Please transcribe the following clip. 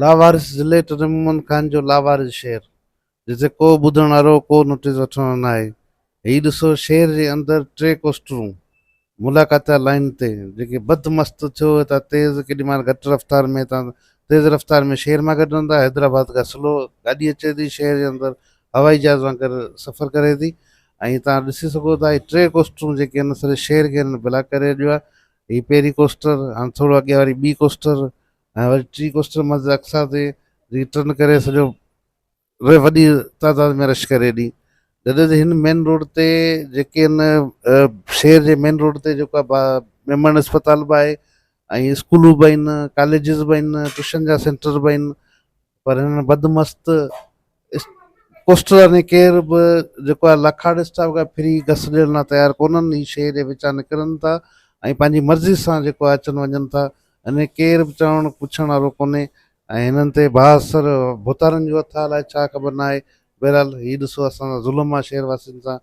لاوارث ضلعي ٽنڊي محمد خان جو لاوارث شهر جتي ڪو ٻڌڻ وارو ڪو نوٽيس وٺڻ وارو ناهي. هي ڏسو شهر جي اندر ٽي ڪوسٽرون ملاقاتيا لائين تي جيڪي بد مست ٿيو هتان تيز ڪيڏي مهل گهٽ رفتار ۾ هتان تيز رفتار ۾ شهر مان ڪڍن ٿا حيدرآباد کان سلو گاڏي اچي ٿي شهر جي اندر هوائي جهاز وانگر سفر ڪري ٿي ۽ توهان ڏسي سگهو ٿا هي ٽي ڪوسٽرون جيڪي آهن سڄي شهر کي هنن بلاڪ ڪري ڇڏيو آهي هي پهرين ڪوسٽر هاڻي ٿورو اڳيان وري ٻي ڪوسٽر ۽ وري ٽي ڪوسٽر مسجد اقصيٰ تي جيڪي ٽرن ڪري سڄو وڏي تعداد ۾ رش ڪري ڏي جڏهن ته هن مين روڊ تي جيڪي هن شهر جي مين روڊ تي جيڪو آهي ميمڻ اسپتال به آهي ۽ اسڪولون به آهن ڪاليجز به آهن ٽيوشن جا سينٽر به آهن پر هنن بدمست ڪوسٽر يعني ڪير به جيڪو آهي لاکاڙ اسٽاپ کان ڦري گس ڏيڻ لاء تيار ڪونهن هي شهر جي وچان نڪرن ٿا ۽ پنهنجي مرضي سان جيڪو آهي اچن وڃن ٿا ان ڪير به چوڻ پڇڻ وارو ڪونهي ۽ هنن تي بااثر ڀوتارن جو هٿ آهي الائي ڇا خبر ناهي بهرحال هي ڏسو اسان سان ظلم آهي شهر واسين سان.